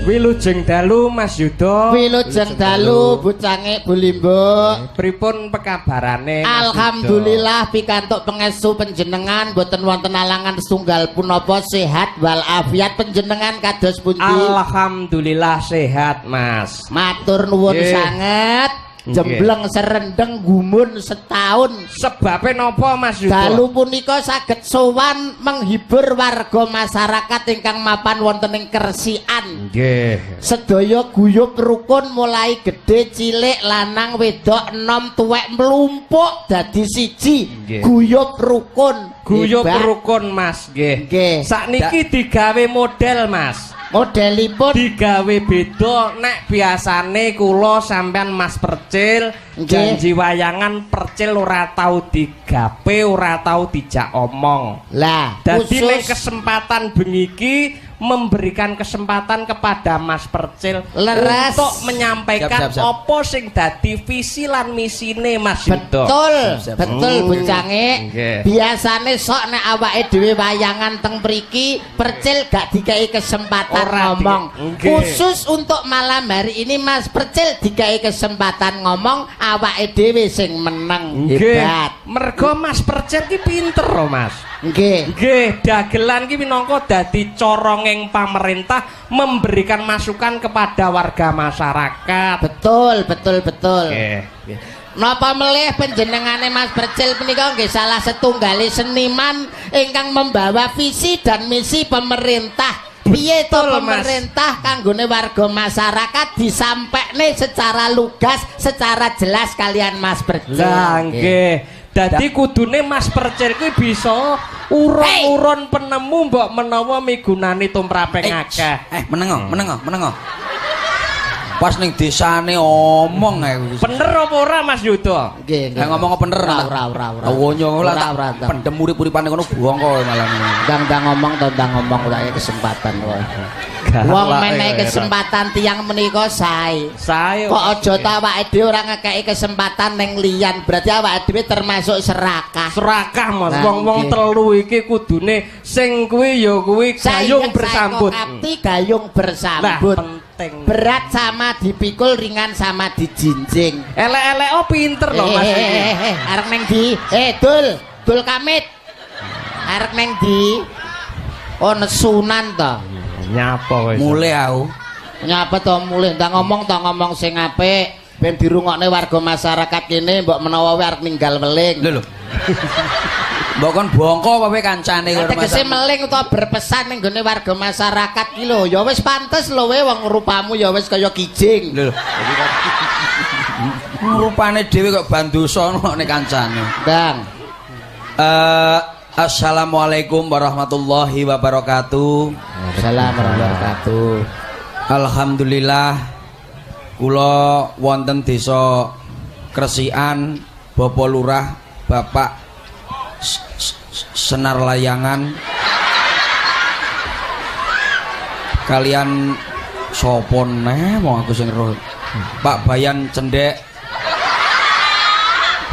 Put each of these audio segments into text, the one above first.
Wilujeng dalu Mas Yuda. Wilujeng dalu bucange Bu Limbuk. Pripun pekabarane? Alhamdulillah pikantuk pangestu panjenengan boten wonten alangan setunggal punapa, sehat walafiat. Panjenengan kados pundi? Alhamdulillah sehat Mas. Matur nuwun sanget. Jembleng serendeng gumun setahun. Sebabe napa Mas Yuda? Dalu punika saged sowan menghibur warga masyarakat ingkang mapan wonten ing Kersikan. Nggih. Sedaya guyub rukun mulai gedhe cilik lanang wedok enom tuwek mlumpuk dadi siji. Guyub rukun. Guyub rukun Mas nggih. Sakniki digawe model Mas. Modelipun digawe beda. Nek biasane kula sampean Mas Percil janji wayangan Percil ora tau digape, ora tau dijak omong. Lah, dadi ning kesempatan bengi iki memberikan kesempatan kepada Mas Percil leres untuk menyampaikan apa sing dadi visi lan misine Mas Yuda. Betul, betul bucange. Biasane sok nek awake dhewe wayangan teng mriki Percil gak dikai kesempatan ngomong. Khusus untuk malam hari ini Mas Percil dikai kesempatan ngomong, awake dhewe sing meneng. Hebat. Mergo Mas Percil ki pinter lho Mas. Nggih. Nggih, dagelan ki minangka dadi coronging pamerintah memberikan masukan kepada warga masyarakat. Betul, betul, betul. Nggih. Napa melih panjenengane Mas Percil punika nggih salah setunggali seniman ingkang membawa visi dan misi pemerintah. Piye to pemerintah kanggone warga masyarakat disampekne secara lugas, secara jelas kalian Mas Percil. Lah nggih. Dadi kudune Mas Percil kuwi bisa urun-urun penemu mbok menawa migunani tumrape akeh. Menengo, menengo, menengo. Pas ning desane omong ae. Bener apa ora Mas Yuda? Nggih, nggih. Ngomong bener ora ora ora. Wonyo ora pendem urip-uripane ngono bongko malah. Ndang-ndang ngomong to, ndang ngomong ora kesempatan wae. Wong menehi kesempatan tiyang menika sae. Sae. Kok aja ta awake dhewe ora ngekeki kesempatan ning liyan, berarti awake dhewe termasuk serakah. Serakah Mas. Wong-wong telu iki kudune sing kuwi ya kuwi gayung bersambut. Kapti gayung bersambut. Berat sama dipikul, ringan sama dijinjing. Elek-elek oh pinter lho Mas iki. Arep neng ndi? Dul, Dul Kamit. Arep neng ndi? Oh nesunan to. Nyapa kowe? Mulih aku. Nyapa to mulih? Ndang ngomong to, ngomong sing apik ben dirungokne warga masyarakat kene mbok menawa arep ninggal weling. Lho lho. Mbok kon bongko apa kancane karo tegese meling utawa berpesan ning gone warga masyarakat ki lho. Ya wis pantes lho we wong rupamu ya wis kaya kijing. Lho lho. Rupane dhewe kok bandosa nek kancane. Ndang. Assalamualaikum warahmatullahi wabarakatuh. Assalamualaikum warahmatullahi wabarakatuh. Alhamdulillah kula wonten desa Kresikan, Bapak Lurah, Bapak Senar Layangan, kalian sapa neh wong aku sing roh. Pak Bayan Cendek,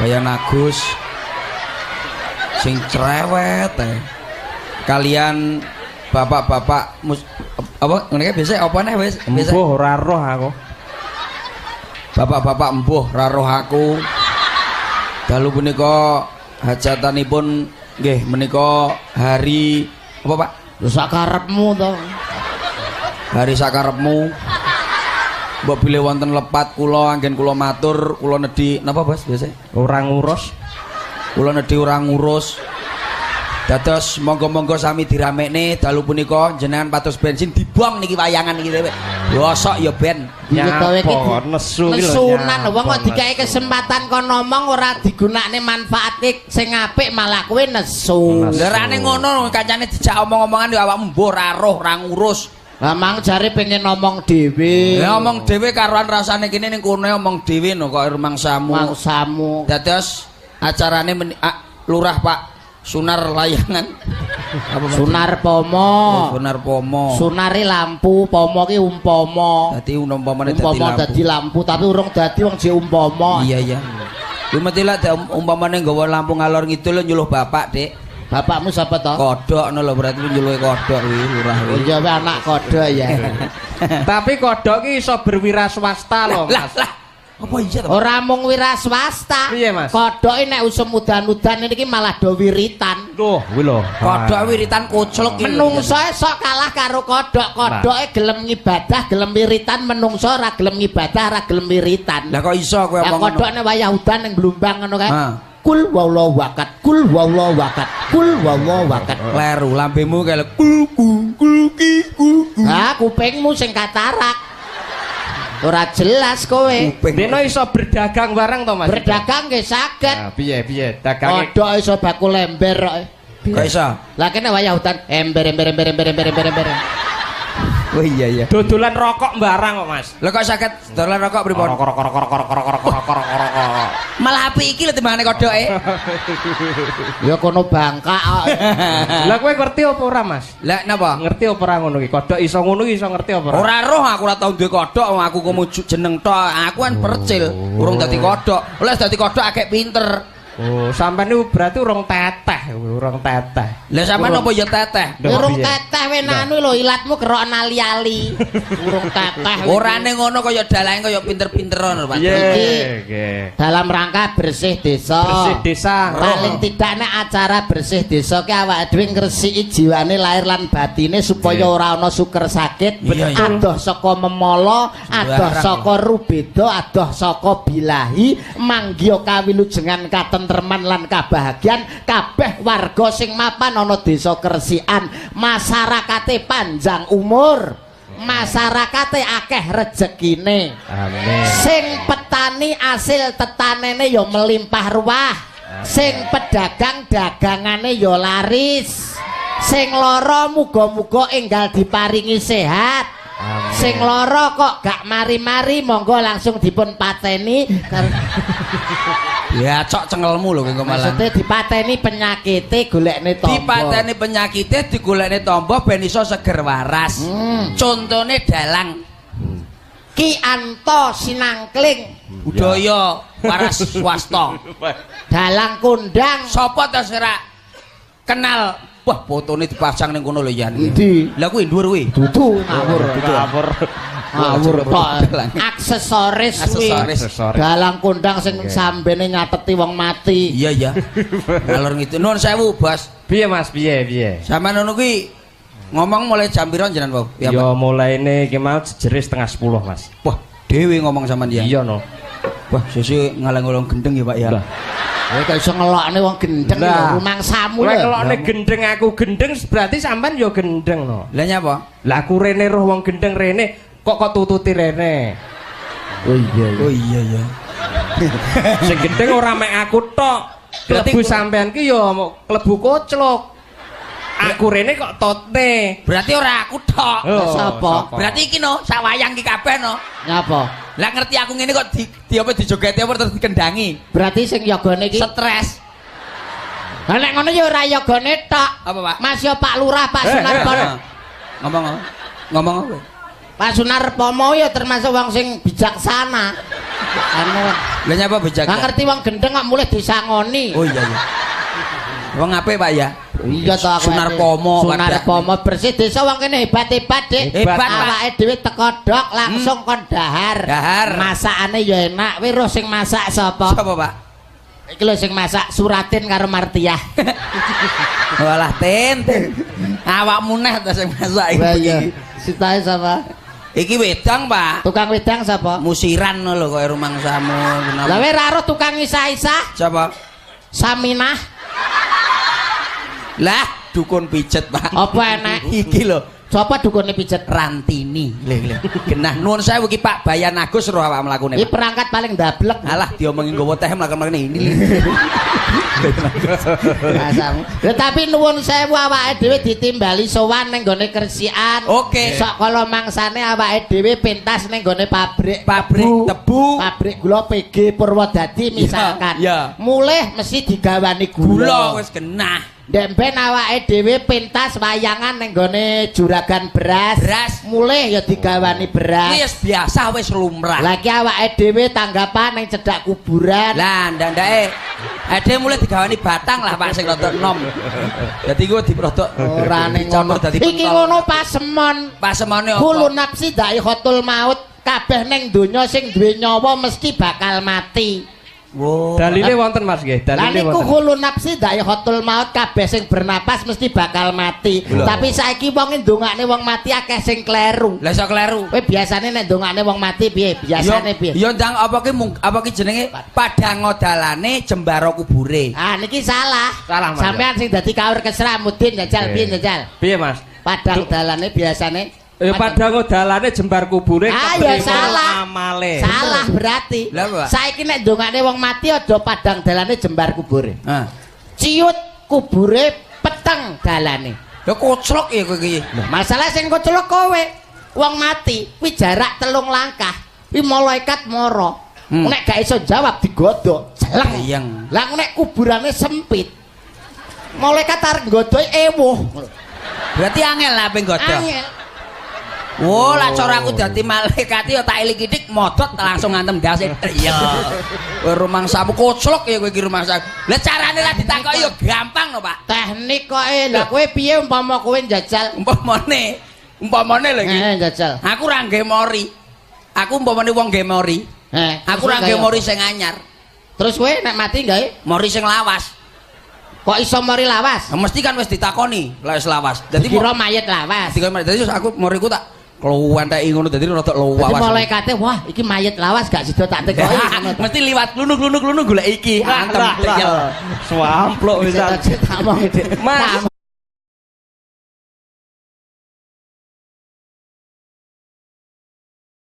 Bayan Agus sing cerewet kalian bapak-bapak apa ngene biasa apa neh wis embuh ora roh aku. Bapak-bapak embuh ora roh aku. Dalu punika hajatanipun nggih menika hari apa Pak? Lho sakarepmu to. Hari sakarepmu. Mbok bilih wonten lepat kula anggen kula matur, kula nedhi napa Bos biasa? Ora ngurus. Kula nedhi ora ngurus. Dados monggo-monggo sami diramekne dalu punika jenengan patos bensin dibuang niki wayangan iki dhewe. Bosok ya ben. Nyapa nesu iki lho. Nesunan wong kok dikeki kesempatan kon ngomong ora digunakne manfaatke sing apik malah kowe nesu. Lah rane ngono kancane dijak omong-omongan ya awakmu mbuh ora roh ora ngurus. Lah mang jare pengen ngomong dhewe. Ya omong dhewe karuan rasane kene ning kono omong dhewe no kok rumangsamu. Mangsamu. Dados acarane Lurah Pak Sunar Layangan. Apa Sunar Pomo. Oh, Sunar Pomo. Sunare lampu, pomo ki umpama. Dadi umpamane dadi lampu. Dadi lampu tapi urung dadi wong jek umpama. Iya iya. Lumeti lak umpamane nggawa lampu ngalor ngidul nyuluh bapak, Dik. Bapakmu sapa to? Kodhok ngono lho, berarti nyuluke kodhok kuwi lurah kuwi. Oh iya, anak kodhok ya. Tapi kodhok ki iso berwira swasta lho, Mas. Lah, apa iya to? Ora mung wira swasta. Piye, Mas? Kodhoke nek usum udan-udan niki malah do wiritan. Duh, kuwi lho. Kodhok wiritan koclok iki. Menungso sok kalah karo kodhok. Kodhoke gelem ngibadah, gelem wiritan, menungso ora gelem ngibadah, ora gelem wiritan. Lah kok iso kowe omong ngono? Kodhok nek wayah udan ning blumbang ngono kae. Kul wallahu wakat, kul wallahu wakat, kul wallahu wakat. Kleru lambemu kae kul kul kul ki kul. Ha, kupingmu sing katarak. Ora jelas kowe. Deno iso berdagang barang to, Mas? Berdagang nggih saged. Nah, piye piye dagange? Kodhok iso bakul ember kok. Kok iso? Lah kene wayah udan ember ember ember ember ember ember ember. Oh iya iya. Dodolan rokok barang kok, Mas. Lah kok saged dodolan rokok pripun? Rokok rokok rokok rokok rokok rokok rokok. Malah apik iki lho timbangane kodhoke. Ya kono bangkak kok. Lah kowe ngerti apa ora, Mas? Lah napa? Ngerti apa ora ngono iki? Kodhok iso ngono iki iso ngerti apa ora? Ora roh aku ora tau duwe kodhok, wong aku komo jeneng tok. Aku kan percil, urung dadi kodhok. Oleh dadi kodhok akeh pinter. Oh, sampean niku berarti urung teteh, urung teteh. Lah sampean apa ya teteh? Urung teteh wenanu lho ilatmu kerok ali-ali. Urung teteh. Orane ngono kaya dalange kaya pinter-pinter ngono, Pak. Iki dalam rangka bersih desa. Bersih desa. Paling tidak nek acara bersih desa ki awake dhewe ngresiki jiwane lahir lan batine supaya ora ana suker sakit, adoh saka memala, adoh saka rubeda, adoh saka bilahi, manggiya kawilujengan katentreman lan kabahagian kabeh warga sing mapan ana desa Kersikan, masyarakate panjang umur, masyarakate akeh rejekine. Amin. Sing petani asil tetanene ya melimpah ruah, sing pedagang dagangane ya laris, sing lara muga-muga enggal diparingi sehat. Amin. Sing lara kok gak mari-mari monggo langsung dipun pateni. Ya cok cengelmu lho kowe malah. Maksudnya dipateni penyakite golekne tombo. Dipateni penyakite digolekne tombo ben iso seger waras. Contone dalang Ki Anto Sinangkling, budaya waras swasta. Dalang kondang. Sapa to sing ra kenal? Wah, fotone dipasang ning kono lho Yan. Endi? Lah kuwi dhuwur kuwi. Dudu ngawur. Ngawur. Ngawur tok. Aksesoris kuwi. Dalang kondang sing sambene nyateti wong mati. Iya iya. Ngalor ngitu. Nuwun sewu, Bos. Piye Mas? Piye piye? Sampeyan ngono kuwi ngomong mulai jam pira jenengan, Pak? Ya mulaine iki mau jejere 9:30, Mas. Wah, dhewe ngomong sampean ya. Iya no. Wah, sesuk ngalang-ngalang gendeng ya, Pak ya. Lah. Kowe kok iso ngelokne wong gendeng lho, rumangsamu lho. Kowe ngelokne gendeng aku gendeng berarti sampean ya gendeng no. Lah nyapa? Lah aku rene roh wong gendeng rene kok kok tututi rene. Oh iya iya. Oh iya iya. Sing gendeng ora mek aku tok. Klebu sampean ki ya klebu koclok. Aku rene kok totne. Berarti ora aku tok. Sapa? Berarti iki no sak wayang ki kabeh no. Nyapa? Lah ngerti aku ngene kok di apa dijogeti apa terus dikendangi. Berarti sing yogane iki stres. Lah nek ngono ya ora yogane tok. Apa, Pak? Mas ya Pak Lurah, Pak Sunarpono. Ngomong apa? Ngomong apa? Pak Sunarpomo ya termasuk wong sing bijaksana. Anu. Lah nyapa bijaksana? Lah ngerti wong gendeng kok mulih disangoni. Oh iya iya. Wong apik, Pak ya? Iya to aku. Sunarpomo, Sunarpomo bersih desa wong kene hebat-hebat, Dik. Hebat, awake dhewe teko dok langsung kon dahar. Dahar. Masakane ya enak. Kowe roh sing masak sapa? Sapa, Pak? Iki lho sing masak Suratin karo Martiah. Walah ten, ten. Awakmu neh ta sing masak iki. Lah iya. Sitae sapa? Iki wedang, Pak. Tukang wedang sapa? Musiran lho kok rumangsamu. Lah kowe ra roh tukang isah-isah? Sapa? Saminah. Lah, dukun pijet, Pak. Apa enek? Iki lho. Sapa dukune pijet? Rantini. Lho lho. Genah nuwun sewu iki Pak Bayan Agus roh awak mlakune. Iki perangkat paling ndablek. Alah diomongi nggawa teh mlaku-mlaku ini. Masamu. Lah tapi nuwun sewu awake dhewe ditimbali sowan ning gone Kersikan. Oke. Sok kala mangsane awake dhewe pentas ning gone pabrik pabrik tebu, pabrik gula PG Purwodadi misalkan. Ya, ya. Mulih mesti digawani gula. Gula wis genah. Ndek ben awake dhewe pentas wayangan ning gone juragan beras. Beras. Mulih ya digawani beras. Wis biasa wis lumrah. Lah iki awake dhewe tanggapan ning cedhak kuburan. Lah ndandake Ade mulai digawani batang lah Pak sing rada enom. Dadi ku dirodok Ora ning ngono. Dadi Iki ngono pasemon. Pasemone apa? Kullu nafsi dha'iqatul maut. Kabeh ning donya sing duwe nyawa mesti bakal mati. Wo. Dalile wonten Mas nggih, Lah dalile niku wonten. kullu nafsi dha'iqatul maut, kabeh sing bernapas mesti bakal mati. Lho. Tapi saiki wong ndongakne wong mati akeh sing kleru. Lah iso kleru. Kowe biasane nek ndongakne wong mati piye? Biasane piye? Ya ndang apa ki apa ki jenenge padang dalane jembara kubure. Ah niki salah. Salah, Mas. Sampean sing dadi kaur kesra mudin jajal piye jajal? Piye Mas? Padang dalane biasane Ya padang dalane jembar kubure Ah, ya keprima salah. amale. Salah berarti. Lah, Pak. Saiki nek ndongakne wong mati aja padang dalane jembar kubure. Heeh. Ciut kubure peteng dalane. Lah koclok ya kowe iki. Masalah sing koclok kowe. Wong mati kuwi jarak 3 langkah. Kuwi malaikat mara. Nek gak iso jawab digodhog, jeleng. Bayang. Lah nek kuburane sempit. Malaikat arep nggodhoi ewuh. Berarti angel lah ape nggodhog. Angel. Wo, lah cara aku dadi malaikat ya tak ilik-ilik modot langsung ngantem ndase. Iya. Kowe rumangsamu koclok ya kowe iki rumangsa. Lah carane lah ditakoki ya gampang no, Pak. Teknik kok e. Lah kowe piye umpama kowe njajal? Umpamane, umpamane lho iki. Njajal. Aku ora nggae mori. Aku umpamane wong nggae mori. Aku ora nggae mori sing anyar. Terus kowe nek mati gawe mori sing lawas. Kok iso mori lawas? Nah, mesti kan wis ditakoni lek wis lawas. Dadi kira mayit lawas. Dadi aku moriku tak kluwenteki ngono dadi rada lawas. Dadi malaikate wah iki mayit lawas gak sida tak tekoki ngono. Mesti liwat klunuk-klunuk golek iki. Antem. Swamplok pisan. Mas,